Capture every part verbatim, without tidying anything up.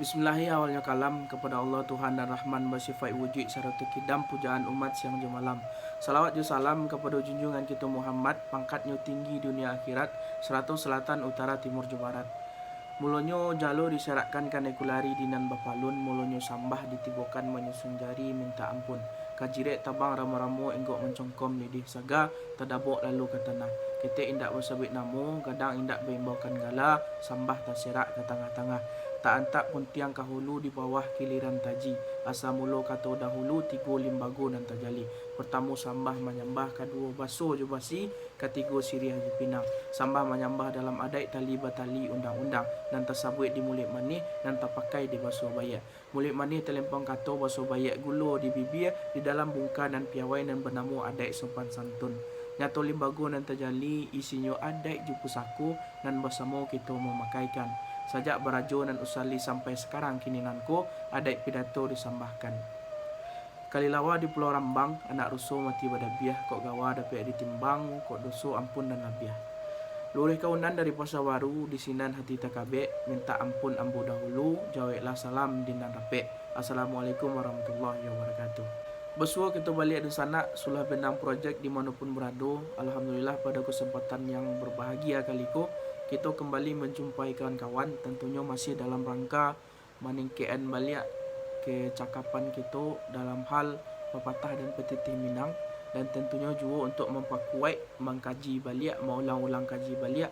Bismillahi awalnyo kalam, kapado Allah Tuhan nan Rahman, basifaik wujuik sarato kidam, pujaan umat siang jo malam. Salawat jo salam kapado junjungan kito Muhammad, pangkatnyo tinggi dunia akhirat, sarato selatan, utara, timur jo barat. Mulonyo jalo diserakkan kanai kulari di nan bapalun, mulonyo sambah ditibokan manyusun jari mintak ampun. Kajirek tabang ramo-ramo, inggok mancongkom lidih saga, tadabok lalu ka tanah. Ketek indak basabuik namo, gadang indak baimbaukan gala, sambah taserak ka tangah-tangah. Taantak puntiang ka hulu, di bawah kiliran taji. Asa mulo kato dahulu, tigo limbago nan tajali. Partamo sambah manyambah, kaduo baso jo basi, katigo siriah jo pinang. Sambah manyambah dalam adaik, tali batali undang-undang, nan tasabuik di muluik manih, nan tapakai di baso baiak. Muluik manih talempong kato, baso baiak gulo di bibia, di dalam bungka nan piawai nan banamo adaik sopan santun. Nyato limbago nan tajali, isinyo adaik jo pusako nan basamo kito mamakaikan. Sajak barajo nan usali sampai sakarang kini nan ko, adaik pidato disambahkan. Kalilawa di Pulau Rambang, anak ruso mati badabiah, kok gawa dapek ditimbang, kok doso ampun nan labiah. Luruih kaunan dari Pasa Baru, di sinan hati takabek, mintak ampun ambo dahulu, jaweklah salam di nan rapek. Assalamualaikum warahmatullahi wabarakatuh. Basuo kito baliak dunsanak, Sulah Benang Project di mano pun barado. Alhamdulillah, pado kesempatan yang berbahagia kali ko, kito kembali menjumpai kawan-kawan, tentunyo masih dalam rangka maningkekan baliak kecakapan kito dalam hal papatah dan patitih Minang, dan tentunyo juo untuk mampakuaik, mangkaji baliak, maulang-ulang kaji baliak,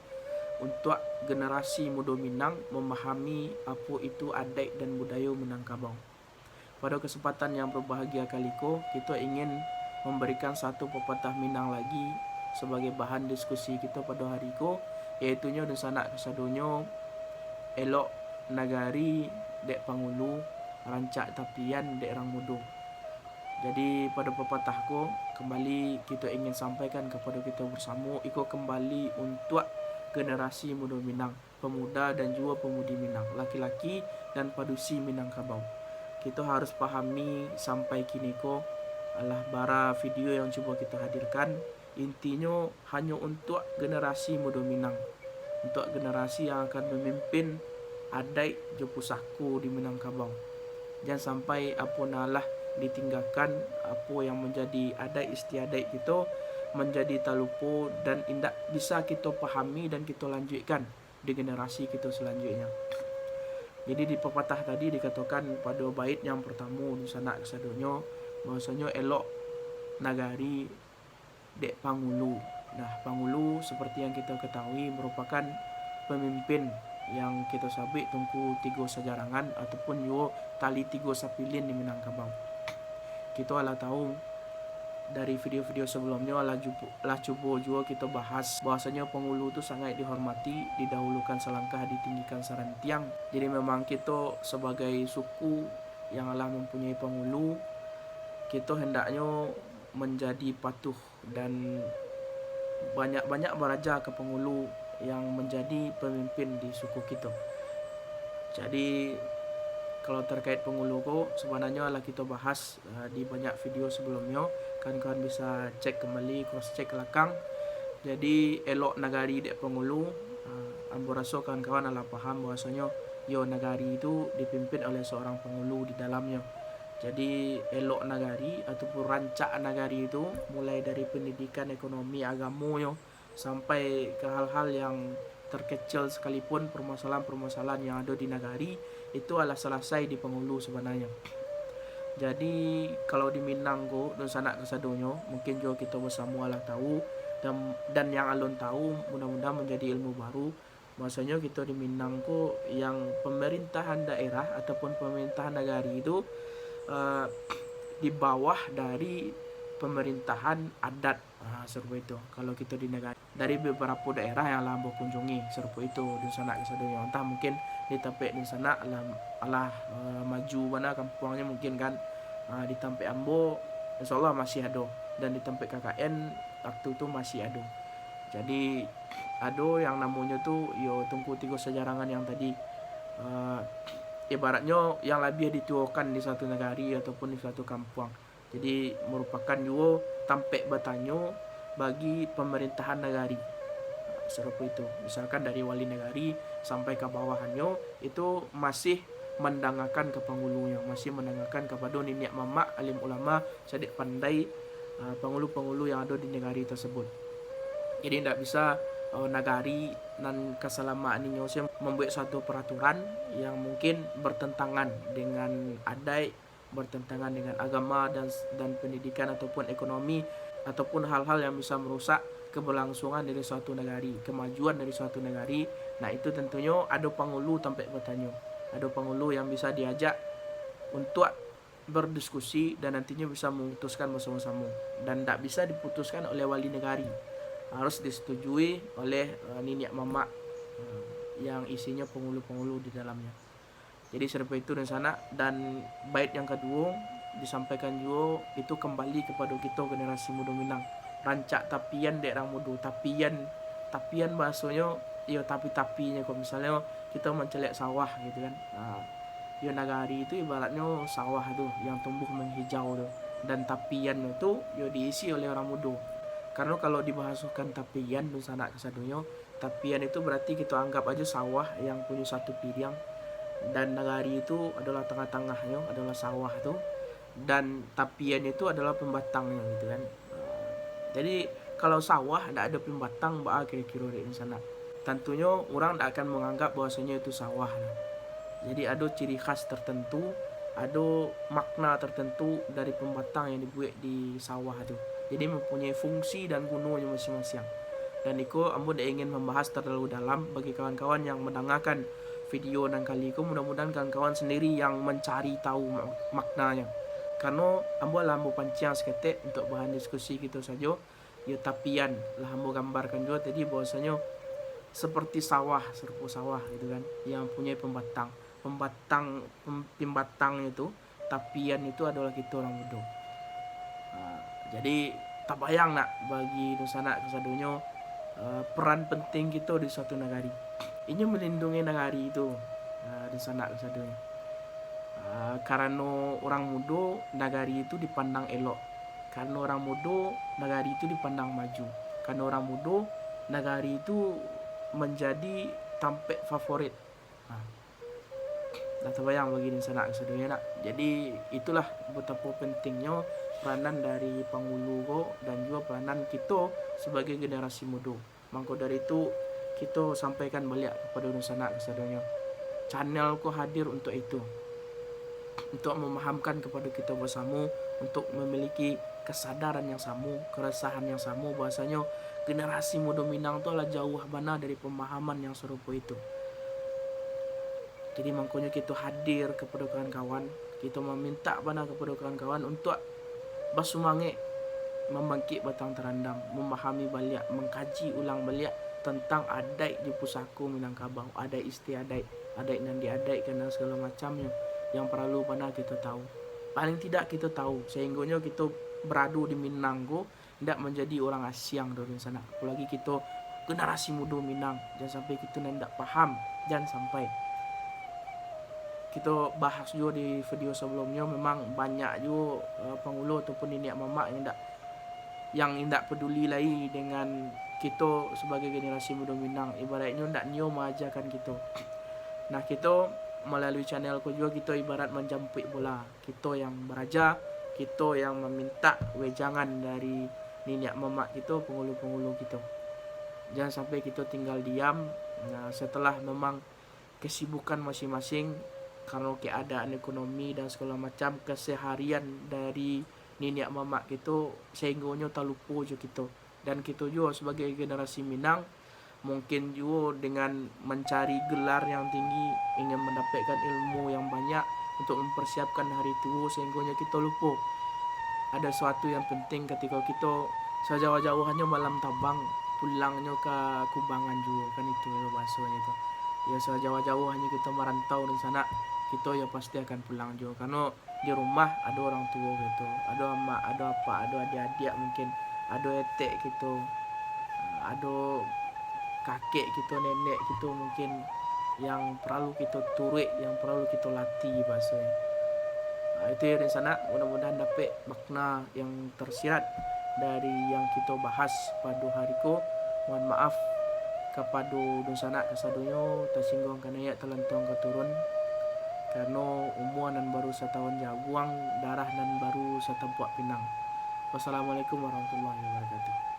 untuak generasi mudo Minang mamahami apo itu adaik dan budayo Minangkabau. Pado kesempatan yang berbahagia kali ko, kito ingin memberikan satu papatah Minang lagi sabagai bahan diskusi kito pado hari ko, yaitunyo dunsanak kasadonyo, elok nagari dek pangulu, rancak tapian dek rang mudo. Jadi, pado papatah ko, kembali kito ingin sampaikan kapado kito bersamo, iko kembali untuak generasi mudo Minang, pemuda dan juo pemudi Minang, laki-laki dan padusi Minangkabau. Kito harus pahami sampai kini ko, alah bara video yang cubo kito hadirkan, intinyo hanyo untuak generasi mudo Minang, untuak generasi yang akan mamimpin adaik jo pusako di Minangkabau. Jan sampai apo nan alah ditinggakan, apo yang manjadi adaik istiadaik kito, manjadi talupo dan indak bisa kito pahami dan kito lanjuikkan di generasi kito salanjuiknyo. Jadi, di papatah tadi dikatokan pado bait yang partamo, dunsanak kasadonyo, bahwasanyo elok nagari dek pangulu. Nah, pangulu, seperti yang kito ketahui, merupakan pemimpin yang kito sabuik Tungku Tigo Sajarangan ataupun juo Tali Tigo Sapilin di Minangkabau. Kito alah tahu dari video-video sebelumnyo, alah jupo-, lah cubo juo kito bahas bahwasanyo pangulu tu sangaik dihormati, didahulukan salangkah, ditinggikan sarantiang. Jadi, memang kito sebagai suku yang alah mempunyai pangulu, kito hendaknyo manjadi patuh dan banyak-banyak baraja ka pangulu yang manjadi pamimpin di suku kito. Jadi, kalau terkait pangulu ko, sabananyo lah kito bahas, eh, di banyak video sebelumnyo. Kawan-kawan bisa cek kembali, cross check lakang. Jadi, elok nagari dek pangulu, eh, ambo raso kawan-kawan alah paham bahwasanyo, yo, nagari tu dipimpin oleh seorang pangulu di dalamnyo. Jadi, elok nagari ataupun rancak nagari tu, mulai dari pendidikan, ekonomi, agamonyo, sampai ke hal-hal yang terkecil sekalipun, permasalahan-permasalahan yang ado di nagari, itu alah salasai di pangulu sabananyo. Jadi, kalau di Minang ko, dunsanak kasadonyo, mungkin juo kito basamo alah tahu, dan, dan yang alun tahu, mudah-mudahan manjadi ilmu baru, bahwasanyo kito di Minang ko, yang pemerintahan daerah ataupun pemerintahan nagari tu, eh, di bawah dari pemerintahan adat. Ah, sarupo itu. Kalau kito di nagari, dari beberapo daerah yang lah ambo kunjungi, sarupo itu, dunsanak kasadonyo. Antah mungkin di tampek dunsanak alah, alah, eh, maju bana kampuangnyo mungkin kan. Ah, di tampek ambo, insya Allah masih ado. Dan di tampek K K N, waktu tu masih ado. Jadi, ado yang namonyo tu, yo, Tungku Tigo Sajarangan yang tadi, eh, ibaratnyo yang labiah dituokan di suatu nagari ataupun di suatu kampuang. Jadi, merupakan juo tampek batanyo bagi pemerintahan nagari. Sarupo itu. Misalkan dari wali nagari sampai ka bawahannyo, itu masih, mandangakan ka pangulunyo, masih mandangakan kapado niniak mamak, alim ulama, cadiak pandai, ah, pangulu-pangulu yang ado di nagari tasabut. Jadi, ndak bisa, eh, nagari nan ka salamaiknyo se mambuek suatu paraturan yang mungkin bertentangan dengan adaik, bertentangan dengan agama dan, dan pendidikan ataupun ekonomi, ataupun hal-hal yang bisa merusak keberlangsungan dari suatu nagari, kemajuan dari suatu nagari. Nah, itu tentunyo ado pangulu tampek batanyo, ado pangulu yang bisa diajak untuak berdiskusi dan nantinyo bisa memutuskan basamo-samo, dan ndak bisa diputuskan oleh wali nagari, harus disetujui oleh, eh, niniak mamak, eh, yang isinyo pangulu-pangulu di dalamnyo. Jadi, sarupo itu dunsanak, dan bait yang kaduo disampaikan juo itu kambali kapado kito generasi mudo Minang. Rancak tapian dek urang mudo, tapian, tapian bahasonyo, iyo, tapi-tapinyo, kok misalnyo kito mancaliak sawah gitu kan. Nah, yo, nagari tu ibaratnyo sawah tu yang tumbuh menghijau tu, dan tapian tu yo diisi oleh urang mudo. Karano kalau dibahasokan tapian dunsanak kasadonyo, tapian itu berarti kito anggap ajo sawah yang punyo satu piriang, dan nagari itu adolah tangah-tangahnyo, adolah sawah tu, dan tapian itu adolah pambatangnyo gitu kan. Jadi, kalau sawah ndak ado pambatang, baa kiro-kiro dek dunsanak? Tantunyo urang ndak akan manganggap bahwasonyo itu sawah lah. Jadi, ado ciri khas tertentu, ado makna tertentu dari pambatang yang dibuek di sawah tu. Jadi, mempunyai fungsi dan gunonyo masing-masing. Dan iko ambo ndak ingin mambahas terlalu dalam. Bagi kawan-kawan yang mandangakan video nan kali ko, mudah-mudahan kawan-kawan sandiri yang mancari tahu ma-, maknanyo. Karano ambo lah ambo panciang saketek untuak bahan diskusi kito sajo. Yo, tapian lah ambo gambarkan juo tadi, bahwasonyo seperti sawah, sarupo sawah gitu kan, yang punya pambatang. Pambatang, pem-, pambatangnyo tu, tapian itu adolah kito urang mudo. Ha, jadi, tabayang nak bagi dunsanak kasadonyo, eh, peran penting kito di suatu nagari. Inyo melindungi nagari itu, eh, dunsanak kasadonyo. Ah, karano urang mudo, nagari itu dipandang elok. Karano urang mudo, nagari itu dipandang maju. Karano urang mudo, nagari itu manjadi tampek favorit. Nah, lah tabayang bagi dunsanak kasadonyo nak. Jadi, itulah batapo pentingnyo peranan dari pangulu ko dan juo peranan kito sabagai generasi mudo. Mangko dari itu, kito sampaikan baliak kapado dunsanak kasadonyo. Channel ko hadir untuak itu, untuak mamahamkan kapado kito basamo, untuak mamiliki kasadaran yang samo, karesahan yang samo, bahwasanyo generasi mudo Minang tu lah jauah bana dari pamahaman yang sarupo itu. Jadi, mangkonyo kito hadir kapado kawan-kawan, kito mamintak bana kapado kawan-kawan untuak basumangek, mambangkik batang tarandam, mamahami baliak, mangkaji ulang baliak tantang adaik jo pusako Minangkabau, adaik istiadaik, adaik nan diadaikkan dan sagalo macamnyo yang paralu bana kito tahu. Paling tidak kito tahu, sahinggonyo kito barado di Minang ko, indak manjadi urang asiang doh dunsanak. Apolagi kito generasi mudo Minang, jan sampai kito nan indak paham, jan sampai. Kito bahas juo di video sabalumnyo, memang banyak juo, eh, pangulu ataupun niniak mamak yang indak, yang indak paduli lai dengan kito sabagai generasi mudo Minang. Ibaraiknyo indak nio maajakan kito. Nah, kito malalui channel ko juo kito ibarat manjampuik bola. Kito yang baraja, kito yang mamintak wejangan dari niniak mamak kito, pangulu-pangulu kito. Jan sampai kito tinggal diam, nah, setelah memang kesibukan masing-masing, karano keadaan ekonomi dan sagalo macam, keseharian dari niniak mamak kito, sahinggonyo talupo jo kito. Dan kito juo sabagai generasi Minang, mungkin juo dengan mancari gelar yang tinggi, ingin mandapekkan ilmu yang banyak untuk mempersiapkan hari tuo, sahinggonyo kito lupo. Ado suatu yang penting katiko kito sajauah-jauahnyo malam tabang, pulangnyo ka kubangan juo, kan itu yo bahasonyo tu. Yo, sajauah-jauahnyo kito marantau dunsanak, kito yo pasti akan pulang juo. Karano di rumah ado urang tuo kito, ado amak, ado apak, ado adiak-adiak mungkin, ado etek kito, ado kakek kito, nenek kito mungkin yang paralu kito turuik, yang paralu kito latih bahasonyo. Ah, itu yo dunsanak, mudah-mudahan dapek makna yang tersirat dari yang kito bahas pado hari ko. Mohon maaf kapado dunsanak kasadonyo, tasingguang ka naiak, talantuang ka turun. Karano umua nan baru satawun jaguang, darah nan baru satampuak pinang. Wassalamualaikum warahmatullahi wabarakatuh.